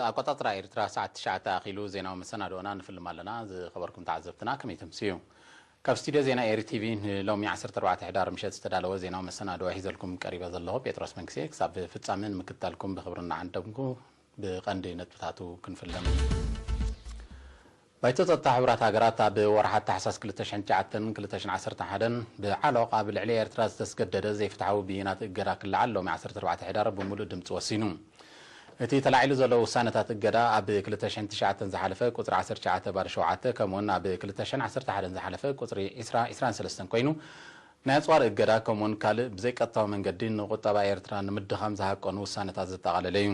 ኣቆጻጽራ ኤርትራ ሰዓት ትሽዓተ ኣኺሉ ዜናዊ መሰናድኦና ንፍልም ኣለና። ዝኸበርኩም ተዓዘብትና ከመይ ትምስዩ? ካብ ስቱድዮ ዜና ኤሪ ቲቪ ንሎሚ ዓሰርተ ኣርባዕተ ሕዳር ምሸት ዝተዳለወ ዜናዊ መሰናድኦ ሒዘልኩም ቀሪበ ዘለኹ ጴጥሮስ መንግስቴ። ክሳብ ፍጻመ ንምክትታልኩም ብኽብሪ እናዓደምኩ ብቐንዲ ነጥብታቱ ክንፍልም። ባይቶ ጸጥታ ሕቡራት ሃገራት ኣብ ወርሓት ታሕሳስ ክልተ ሽሕን ትሽዓተን ክልተ ሽሕን ዓሰርተ ሓደን ብዓሎቕ ኣብ ልዕሊ ኤርትራ ዝተስገደደ ዘይፍትሓዊ ብይናት እገዳ ክለዓል ሎሚ ዓሰርተ ኣርባዕተ ሕዳር ብምሉእ ድምጺ ወሲኑ። እቲ ተላዒሉ ዘሎ ውሳነታት እገዳ ኣብ ክልተ ሽሕን ትሽዓተን ዝሓለፈ ቁጽሪ ዓሰርተ ትሽዓተ ባዶ ሸውዓተ ከምኡውን ኣብ ክልተ ሽሕን ዓሰርተ ሓደን ዝሓለፈ ቁጽሪ ዕስራ ዕስራን ሰለስተን ኮይኑ ናይ ኣጽዋር እገዳ ከምኡውን ካልእ ብዘይቀጥታዊ መንገዲ ንቁጠባ ኤርትራ ንምድኻም ዝሃቀኑ ውሳነታት ዘጠቓለለ እዩ።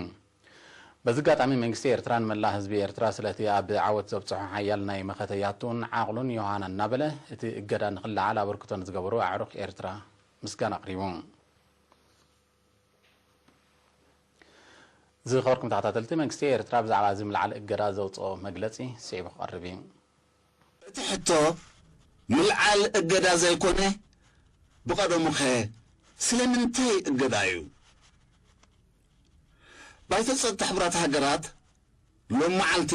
በዚ ኣጋጣሚ መንግስቲ ኤርትራን መላእ ህዝቢ ኤርትራ ስለቲ ኣብ ዓወት ዘብጽሖ ሓያል ናይ መኸተ ያቱን ዓቕሉን ዮሃና እናበለ እቲ እገዳ ንኽለዓል ኣበርክቶ ንዝገበሩ ኣዕሩኽ ኤርትራ ምስጋና ኣቕሪቡ። ዝኸበርኩም ተኸታተልቲ፣ መንግስቲ ኤርትራ ብዛዕባ እዚ ምልዓል እገዳ ዘውጽኦ መግለጺ ስዒቡ ክቐርብ እዩ። እቲ ሕቶ ምልዓል እገዳ ዘይኮነ፣ ብቐደሙኸ ስለምንታይ እገዳ እዩ? ባይቶ ጸጥታ ሕቡራት ሃገራት ሎም መዓልቲ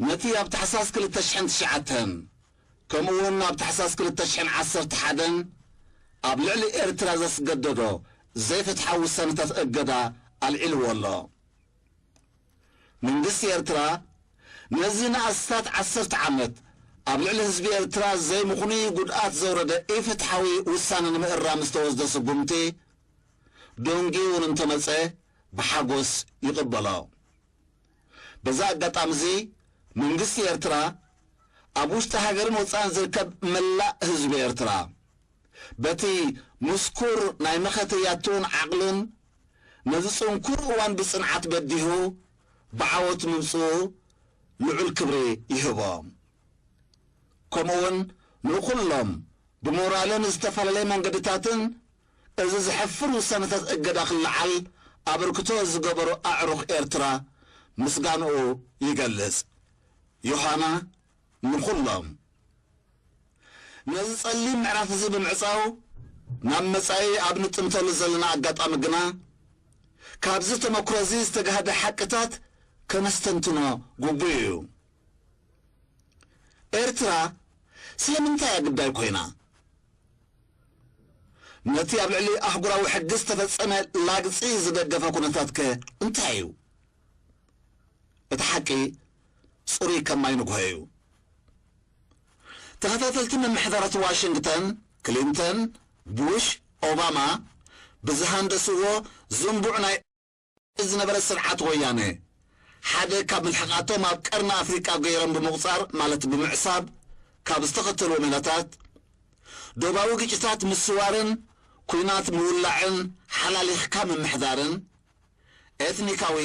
ነቲ ኣብ ታሕሳስ ክልተ ሽሕን ትሽዓተን ከምኡ እውን ኣብ ታሕሳስ ክልተ ሽሕን ዓሰርተ ሓደን ኣብ ልዕሊ ኤርትራ ዘስገደዶ ዘይፍትሓዊ ውሳነታት እገዳ ኣልዒልዎ ኣሎ። መንግስቲ ኤርትራ ነዚ ንኣስታት ዓሰርተ ዓመት ኣብ ልዕሊ ህዝቢ ኤርትራ ዘይምኽኑይ ጉድኣት ዘውረደ ኢፍትሓዊ ውሳነ ንምእራም ዝተወስደ ስጉምቲ ደንጊ እውን እንተመጸ ብሓጎስ ይቕበሎ። በዛ ኣጋጣሚ እዚ መንግስቲ ኤርትራ ኣብ ውሽጢ ሃገርን ወጻእን ዝርከብ መላእ ህዝቢ ኤርትራ በቲ ምስኩር ናይ መኸተ ያቱን ዓቕልን ነዚ ጽንኩር እዋን ብጽንዓት በዲሁ ብዓወት ምምጽኡ ልዑል ክብሪ ይህቦ። ከምኡውን ንኹሎም ብሞራልን ዝተፈላለየ መንገድታትን እዚ ዘሕፍር ውሳነታት እገዳ ክለዓል ኣበርክቶ ዝገበሩ ኣዕሩኽ ኤርትራ ምስጋንኡ ይገልጽ። ዮሃና ንኹሎም። ነዚ ጸሊም ምዕራፍ እዚ ብምዕጻው ናብ መጻኢ ኣብ ንጥምተሉ ዘለና ኣጋጣሚ ግና ካብዚ ተመክሮ እዚ ዝተጋህደ ሓቅታት ከነስተንትኖ ግቡእ እዩ። ኤርትራ ስለምንታይ እያ ግዳይ ኮይና? ነቲ ኣብ ልዕሊ ኣህጉራዊ ሕጊ ዝተፈጸመ ላግጺ ዝደገፈ ኩነታትከ እንታይ እዩ? እቲ ሓቂ ጽሩይ ከም ማይ ንግሆ እዩ። ተኸታተልቲ ምምሕዳራት ዋሽንግተን፣ ክሊንተን፣ ቡሽ፣ ኦባማ ብዝሃንደስዎ ዝንቡዕ ናይ ዝነበረ ስርዓት ወያነ፣ ሓደ ካብ ምልሕቓቶም ኣብ ቀርኒ ኣፍሪቃ ገይሮም ብምቑጻር፣ ማለት ብምዕሳብ፣ ካብ ዝተኸተልዎ ሜላታት፣ ዶባዊ ግጭታት ምስዋርን ኲናት ምውላዕን ሓላሊኽካ ምምሕዳርን፣ ኤትኒካዊ፣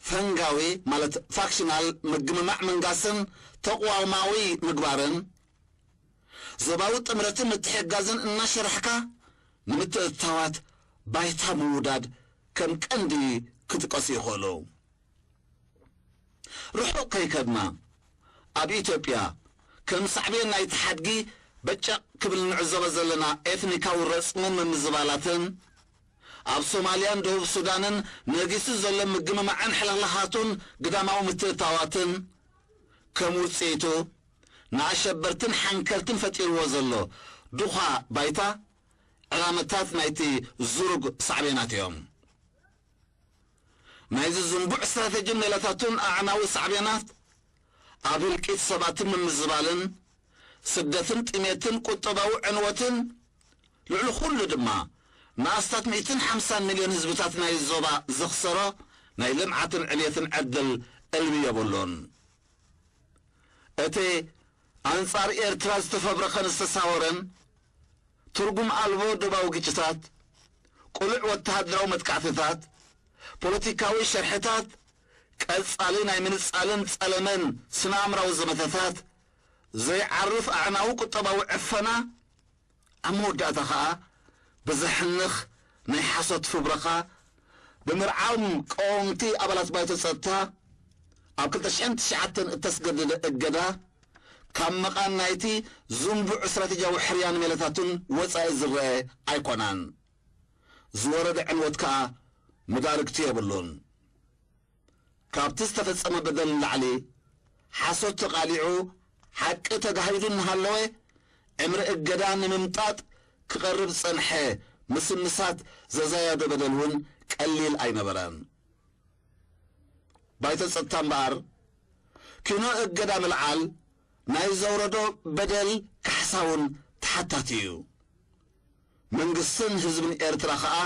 ፈንጋዊ፣ ማለት ፋክሽናል ምግምማዕ ምንጋስን ተቕዋማዊ ምግባርን፣ ዞባዊ ጥምረትን ምትሕግጋዝን እናሸራሕካ ንምትእትታዋት ባይታ ምውዳድ ከም ቀንዲ ክጥቀሱ ይኽእሉ። ርሑቕ ከይከድና፣ ኣብ ኢትዮጵያ ከም ሳዕቤን ናይቲ ሓድጊ በጨቕ ክብል ንዕዘቦ ዘለና ኤትኒካዊ ረጽምን ምምዝባላትን፣ ኣብ ሶማልያን ደቡብ ሱዳንን ነጊሱ ዘሎ ምግምማዕን ሕልኽላኻቱን ግዳማዊ ምትእትታዋትን፣ ከም ውጽኢቱ ንኣሸበርትን ሓንከልትን ፈጢርዎ ዘሎ ድዃ ባይታ ዕላመታት ናይቲ ዝሩግ ሳዕቤናት እዮም። ናይዚ ዝንቡዕ ስትራተጂን ሜላታቱን ኣዕናዊ ሳዕቤናት ኣብ ህልቂት ሰባትን ምምዝባልን፣ ስደትን ጥሜትን ቁጠባዊ ዕንወትን፣ ልዕሊ ኩሉ ድማ ንኣስታት ሚእትን ሓምሳን ሚልዮን ህዝብታት ናይ ዞባ ዘኽሰሮ ናይ ልምዓትን ዕብየትን ዕድል እልሚ የብሉን። እቲ ኣንጻር ኤርትራ ዝተፈብረኸን ዝተሳወረን ትርጉም ኣልቦ ዶባዊ ግጭታት፣ ቅሉዕ ወተሃደራዊ መጥቃዕትታት፣ ፖለቲካዊ ሸርሕታት፣ ቀጻሊ ናይ ምንጻልን ጸለመን ስነ-ኣእምራዊ ዘመተታት፣ ዘይዓርፍ ኣዕናዊ ቁጠባዊ ዕፈና፣ ኣብ መወዳእታ ኸኣ ብዘሕንኽ ናይ ሓሶት ፍብረኻ ብምርዓም ቀወምቲ ኣባላት ባይቶ ጸጥታ ኣብ ክልተ ሽሕን ትሽዓተን እተስገደደ እገዳ ካብ መቓን ናይቲ ዝንቡዕ ስትራቴጂያዊ ሕርያን ሜላታቱን ወጻኢ ዝረአ ኣይኮነን። ዝወረደ ዕንወት ከኣ መዳርግቲ የብሉን። ካብቲ ዝተፈጸመ በደል ንላዕሊ፣ ሓሶት ተቓሊዑ ሓቂ ተጋሂዱ እናሃለወ፣ ዕምሪ እገዳ ንምምጣጥ ክቐርብ ዝጸንሐ ምስምሳት ዘዛየዶ በደል እውን ቀሊል ኣይነበረን። ባይቶ ጸጥታ እምበኣር፣ ኪኖ እገዳ ምልዓል ናይ ዘውረዶ በደል ካሕሳ እውን ተሓታቲ እዩ። መንግስትን ህዝብን ኤርትራ ኸኣ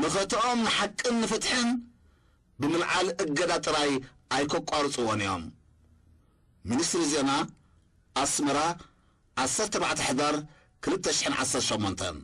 መኸተኦም ንሓቅን ንፍትሕን ብምልዓል እገዳ ጥራይ ኣይከቋርጽዎን እዮም። ሚኒስትሪ ዜና፣ ኣስመራ፣ ዓሰርተ ኣርባዕተ ሕዳር ክልተ ሽሕን ዓሰርተ ሸሞንተን።